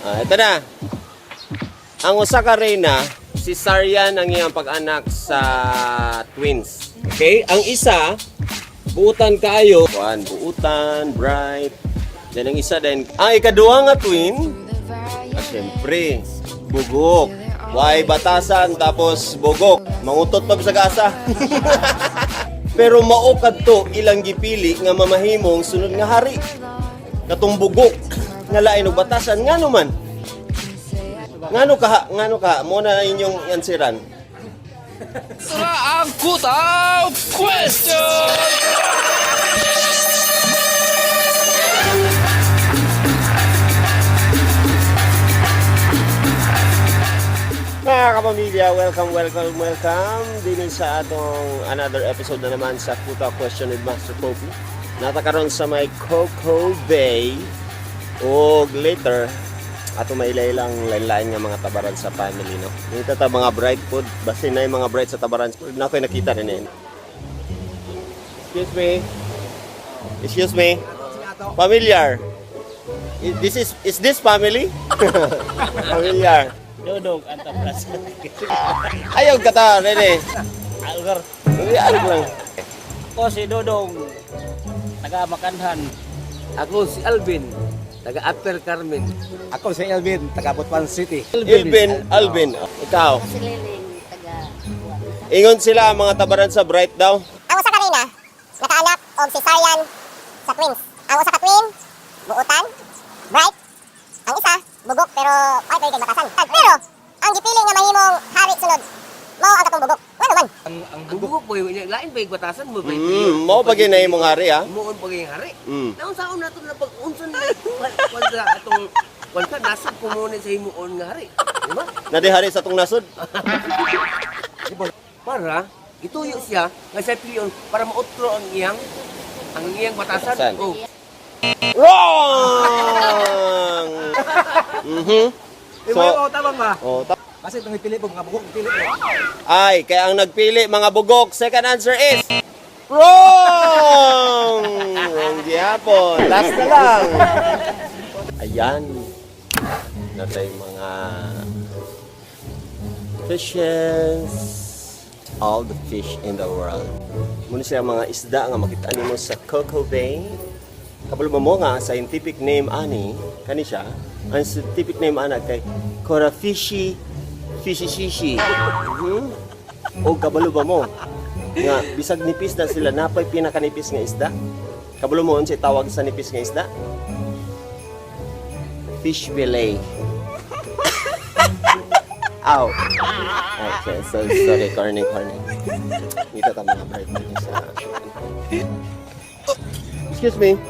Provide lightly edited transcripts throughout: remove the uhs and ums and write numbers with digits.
Ah, ito na. Ang usa ka reyna, si Sarian ang iyang pag-anak sa twins. Okay? Ang isa, buutan kaayo. Kuan, buutan, bright. Then ang isa din, ang ikaduha nga twin, syempre, bugok. Way batasan tapos bugok. Mangutot pa sa gasa. Pero mao kadto ilang gipili nga mamahimong sunod nga hari. Katong bugok nga lain og batasan, ngano man? Ngano ka, ngano ka mo na inyong ansiran? Tara ang Kutaw Question! Mga kapamilya, welcome, welcome, welcome. Dini sa atong another episode na naman sa Kuta Question with Master Kobe. Nata karon sa may Coco Bay. Og later, ato mailay lang lain-lain nga mga tabaran sa family, no? Dito ta mga bright food. Basin na yung mga bright sa tabaran. Na ako'y nakita rin eh. Excuse me. Excuse me. Familiar. Is this family? Familiar. Dodong ang tabras. Ayaw ka ta, Rene. Algar. Hindi, ano lang. Ako si Dodong, taga Makanhan. Ako si Alvin, taga Upper Carmen. Ako si Elvin, taga Butuan City. Alvin, Alvin. Ikaw. Si Liling, taga Ingon sila ang mga tabaran sa Bright daw. Ang usa ka reyna, nakaanak og si Sarian sa twins. Ang usa ka twin, buutan, bright. Ang isa, bugok pero ay pwede kay batasan. Pero ang gipili nga mahimong hari sunod, mao ang katong bugok. Ngano man? Ang bugok po, lain pa yung batasan mo. Mao pa gyud na imong hari ha. Muon pa yung hari. Mm. Naon saon na ito na pag unsan na kwan sa atong kwan sa nasad kumunin sa himuon nga hari. Di ba? Nadi hari sa tong nasod. Di ba? Para ituyo siya nga sa piyon para mautro ang iyang batasan. Batasan. Oh. Wrong! So, So, tama ba? oh, Kasi itong ipili po, mga bugok, ipili po. ay, kaya ang nagpili mga bugok, second answer is wrong! Wrong gihapon. Last na lang. Ayan. Natay mga fishes. All the fish in the world. Muna siya mga isda nga makita nimo sa Coco Bay. Kabalo ba mo nga scientific name ani kani siya? Ang scientific name ana kay Corafishi Fishishishi. O kabalo ba mo? Nga bisag nipis na sila, napay pinakanipis nga isda. Kabalo mo unsay tawag sa nipis nga isda? Fish fillet. Ow. Okay, so sorry, corny, corny. Dito ta mga bright dito sa. Excuse me.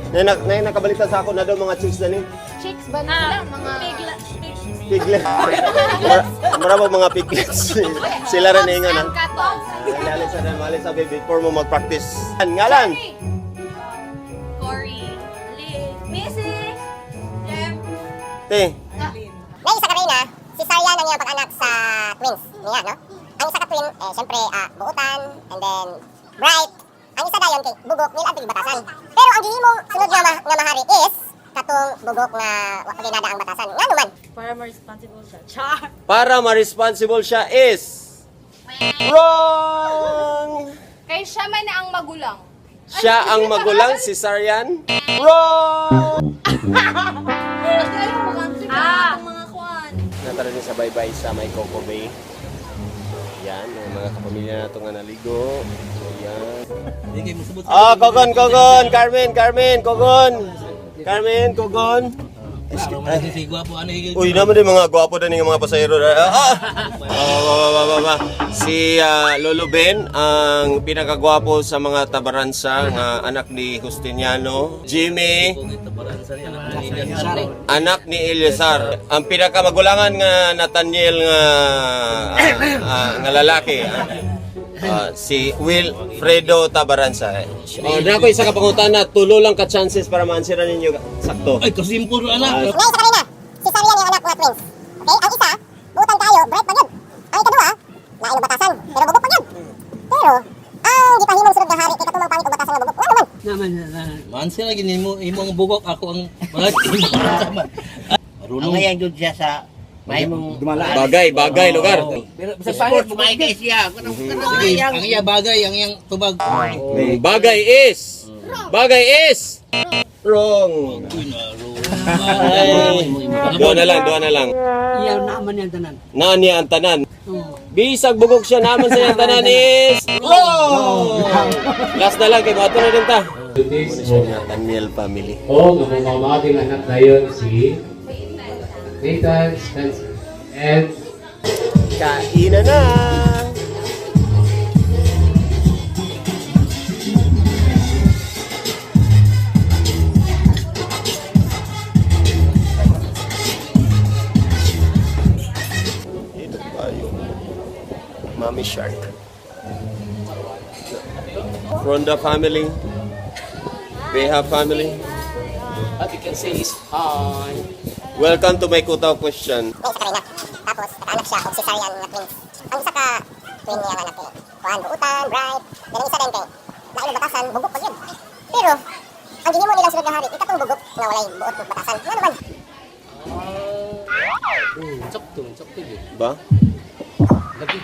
Nay nakabalita sa ako na daw mga chicks na ni. Chicks ba na sila? Mga Piglet. Mara ba mga piglets? Sila rin ingon ha. Katong. Lali sa mali sa baby before mo mag-practice. Ngalan. Cory. Lee. Missy. Jem. Te. May isa ka reyna, si Sarian ang iyang pag-anak sa twins niya, no? Ang isa ka twin, eh, syempre, buutan, and then bright. Ang isa dayon kay bugok nila ang batasan. Pero ang gihimong sunod nga, nga mahari is katong bugok nga wa pa nada ang batasan. Ngano man? Para ma-responsible siya. Char. Para ma-responsible siya is wrong. Kay siya man ang magulang. Siya ang magulang, si Sarian. Wrong! Ah. Mga kwan. Natara din sa bye-bye sa may Coco Bay. Yan, ang mga kapamilya nato nga naligo. Ayan. Hindi kayo musubot. Ah, Kogon, Kogon! Carmen, Carmen, Kogon! Carmen, Kogon! Si Gwapo, ano yung Uy, naman din mga gwapo din yung mga pasahero. Ah! Ah! Ba, ba, ba, ba, ba. Si Lolo Ben, ang pinakagwapo sa mga tabaransa nga anak ni Justiniano. Jimmy, anak ni Eleazar. Ang pinakamagulangan nga Nathaniel nga nga lalaki. Si Wilfredo Tabaransa. Oh, na ko isa ka pangutana, tulo lang ka chances para ma-answeran ninyo sakto. Ay, kasimple anak. May isa ka reyna, si Sarian ang anak nga twins. Okay? Ang isa, buutan kayo, bright pa gyud. Ang ikaduha, lain og batasan, pero bugok pa gyud. Pero ang gipahimong sunod nga hari kay katong pangit og batasan nga bugok. Ngano man? Man sila gini mo imong bugok, ako ang mga man. Ang ngayon jud siya sa mahimong Bagay, bagay lugar. Pero sa pangit Sports may kay siya. Kanang kanang iyang Ang iya bagay, ang iyang tubag. Bagay is. Bagay is. Wrong. Doon na lang, doon na lang. Iyaw naman yang tanan. Naan niya ang tanan. Bisag bugok siya naman sa iyang tanan is wrong. Last na lang kay ato na din ta. Duties Muna siya niya Daniel family. O ang mga anak dayon si Nathan Spencer and Kainan na. Dito tayo. Mommy Shark. From the family. Beha family. What you can say is hi. Welcome to my kutaw question. May isa ka reyna. Tapos nakaanak siya og cesarean nga twins. Ang isa ka twin niya nga anak kay kuan buutan, bright. Then ang isa din kay lain og batasan, bugok pa gyud. Pero ang gihimo nilang sunod nga hari, ikatong bugok nga walay buot og batasan. Ngano man? Sakto, sakto yun. Ba? Lagi.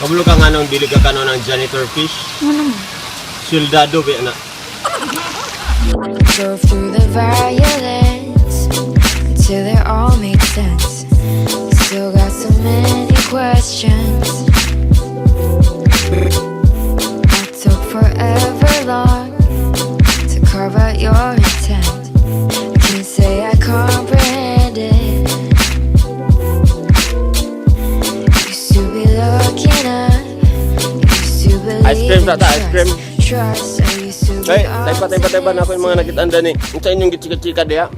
Kabalo ka nga nung dili ka kanon ng janitor fish? Ano naman? Soldado ba na? Drove through the violence until it all made sense. Still got so many questions. I took forever long to carve out your intent. I can't say I comprehend it. Used to be looking up, used to believe Ice cream, in tata, ice cream. trust. Trust, I used to be Ay, taypa, taypa, taypa na ako yung mga nakitanda ni. Unsa inyong gitsika-chika diha?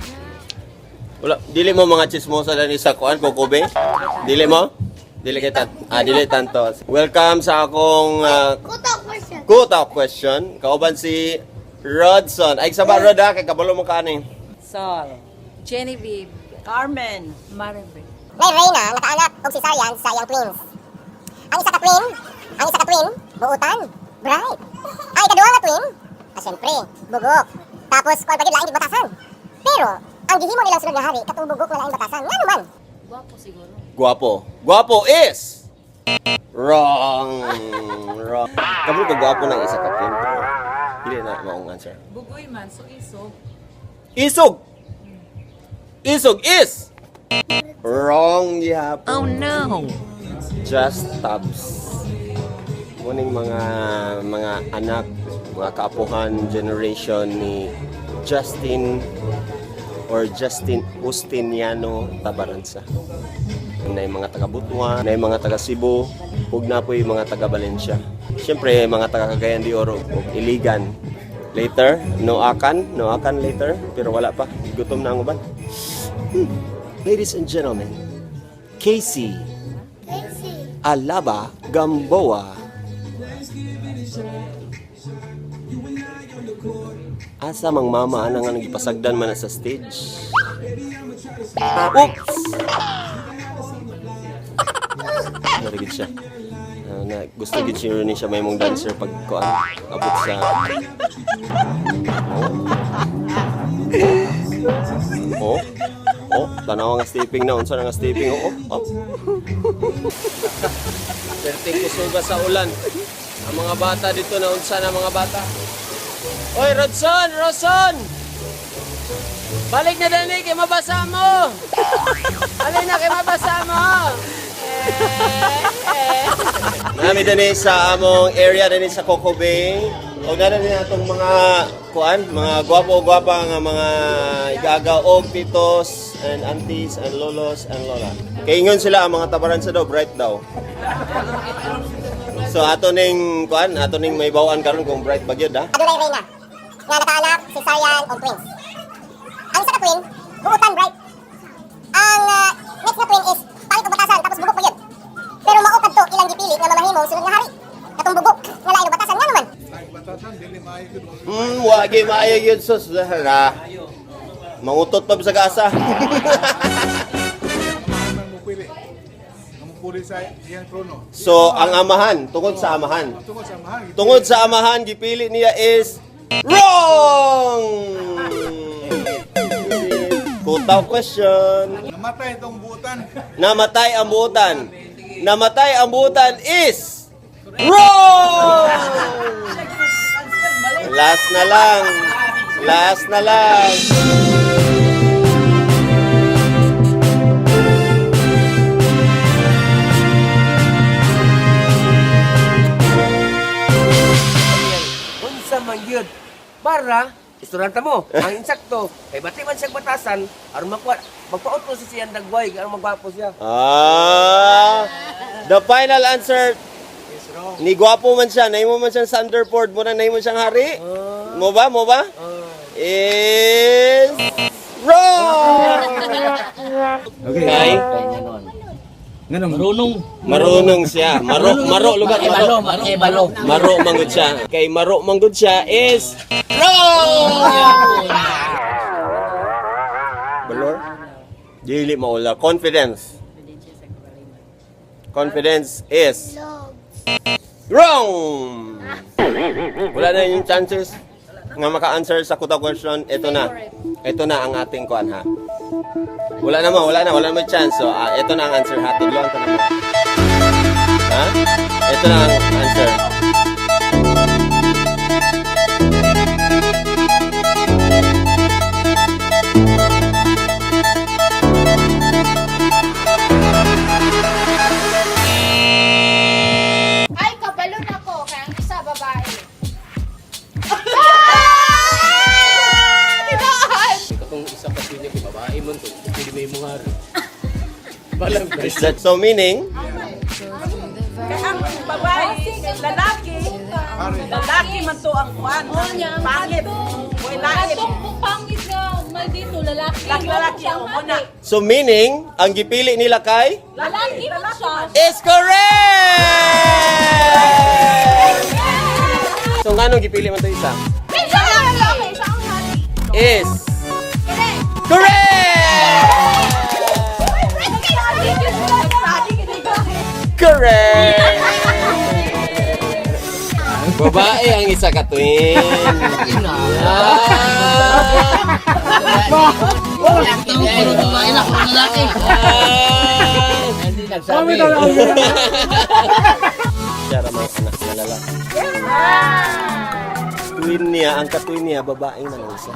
Wala, dili mo mga chismosa dani sa kuan kokobe? Dili mo? Dili kay tat ah, dili tanto. Welcome sa akong Kuta question. Kauban si Rodson. Ay sa ba Rod ha, kay kabalo mo kaani. Sol. Genevieve. Carmen. Maribel. May reyna nakaanak og cesarean sa iyang twins. Ang isa ka twin, ang isa ka twin, buutan, bright. Ang ikaduha nga twin, ah, syempre, bugok. Tapos kuan pa gyud laing batasan. Pero ang gihimo nilang sunod nga hari, katong bugok nga laing batasan. Ngano man? Gwapo siguro. Guwapo. Guwapo is wrong. Wrong. Kabalo ka guwapo ng isa ka twin. Pero dili na maong answer. Bugoy man, so isog. Isog. Isog is wrong gihapon. Oh no! Just tabs. Muning mga anak, mga kaapuhan generation ni Justin or Justin Ustiniano Tabaranza. Na yung mga taga Butuan, na yung mga taga Cebu, ug na po yung mga taga Valencia. Siyempre, mga taga Cagayan de Oro ug Iligan. Later, Noakan, Noakan later, pero wala pa. Gutom na ang uban. Ladies and gentlemen, Casey Alaba Gamboa. Asa mang mama ana nga nagipasagdan man na sa stage. Oops! Narigid siya. Ah, na, gusto gid siya ni siya may mong dancer pag kuan abot sa. Oh. Oh. Oh, tanawa nga stepping na unsa na nga stepping oh. Oh. Perting kusuga sa ulan. Ang mga bata dito na unsa na mga bata. Oy, Rodson, Rodson! Balik na dani kay mabasa mo. Alay na kay mabasa mo. Nami dani sa among area dani sa Coco Bay. Og nana ni atong mga kuan, mga gwapo-gwapa nga mga igaga og titos and aunties and lolos and lola. Kay ingon sila ang mga tabaran sa daw bright daw. So ato ning kuan, ato ning may bawaan karon kung bright ba gyud ha. Adunay reyna nga nakaanak cesarean og twins. Ang isa ka twin, buutan, bright. Ang next nga twin is pangit og batasan tapos bugok pa gyud. Pero mao kadto ilang gipili nga mamahimong sunod nga hari. Katong bugok nga lain og batasan ngano man? Wagi maayo yun sus. Na. Mangutot pa sa gasa. Puli sa iyang trono. So, ang amahan, tungod sa amahan. Tungod sa amahan. Tungod sa amahan, gipili niya is wrong! Kutaw question. Namatay itong buutan. Namatay ang buutan. Namatay ang buutan is wrong! Last na lang. Last na lang. Unsa man gyud para istoranta mo ang insakto kay bati man siyang batasan aron makuha magpautro si siyang dagway aron magwapo siya. Ah, the final answer. Ni gwapo man siya, nahimo man siyang Thunderford, mo na nahimo siyang hari. Mo ba? Mo ba? Is wrong! Okay. Kay Nganong Marunong. Marunong siya. Maro, maro lugar maro. Ebalo. Maro manggod siya. Kay maro manggod siya is wrong! Balor? Dili maula. Confidence. Confidence is wrong! Wala na yung chances nga maka-answer sa kuta question. Ito na. Ito na ang ating kuan ha. Wala na mo, wala na mo chance. So, ito na ang answer ha. Tudloan ka na mo. Ha? Ito na ang answer. Ay, kabalon ako. Kaya ang isa babae. Katong isa ka niya kay babae man to. Pwede may mga hari. Balang Is that so meaning? Ang babae, lalaki, lalaki man to ang kuan. Pangit. Way lain. Atong pangit nga maldito, lalaki. Lalaki ang una. So meaning, ang gipili nila kay Lalaki man siya. is correct! So ngano gipili man to isa? Siya ang lalaki, siya ang hari. Is correct! Correct! Babae ang isa ka twin. Ah! Ah! Hindi nagsabi. Siya ra may anak na lalaki. Twin niya, ang katwin niya, babae man ang isa.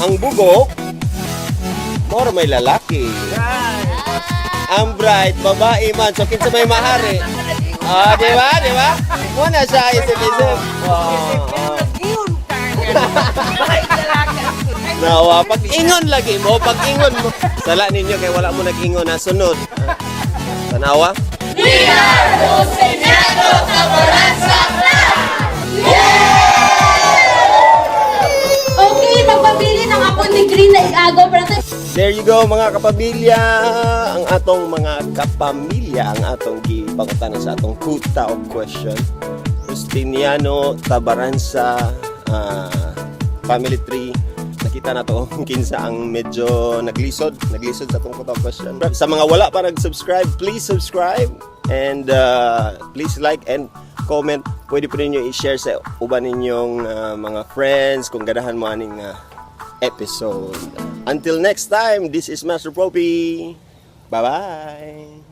Ang bugok, more may lalaki. Ang bright, babae man. So, kinsa may mahari. Ah, di ba? Di ba? Muna siya, isip-isip. Wow. Nawa, pag ingon lagi mo, pag ingon mo. Sala ninyo kay wala mo nag-ingon na sunod. Tanawa? Okay, magpabili ng ako ni Green na igago pero There you go mga kapamilya. Ang atong mga kapamilya ang atong gipangutana sa atong kuta of question. Justiniano Tabaranza family tree. Nakita na to kung kinsa ang medyo naglisod sa atong kuta of question. Sa mga wala pa nag-subscribe, please subscribe and please like and comment. Pwede po ninyo i-share sa uban ninyong mga friends kung ganahan mo aning episode. Until next time, this is Master Propi. Bye-bye!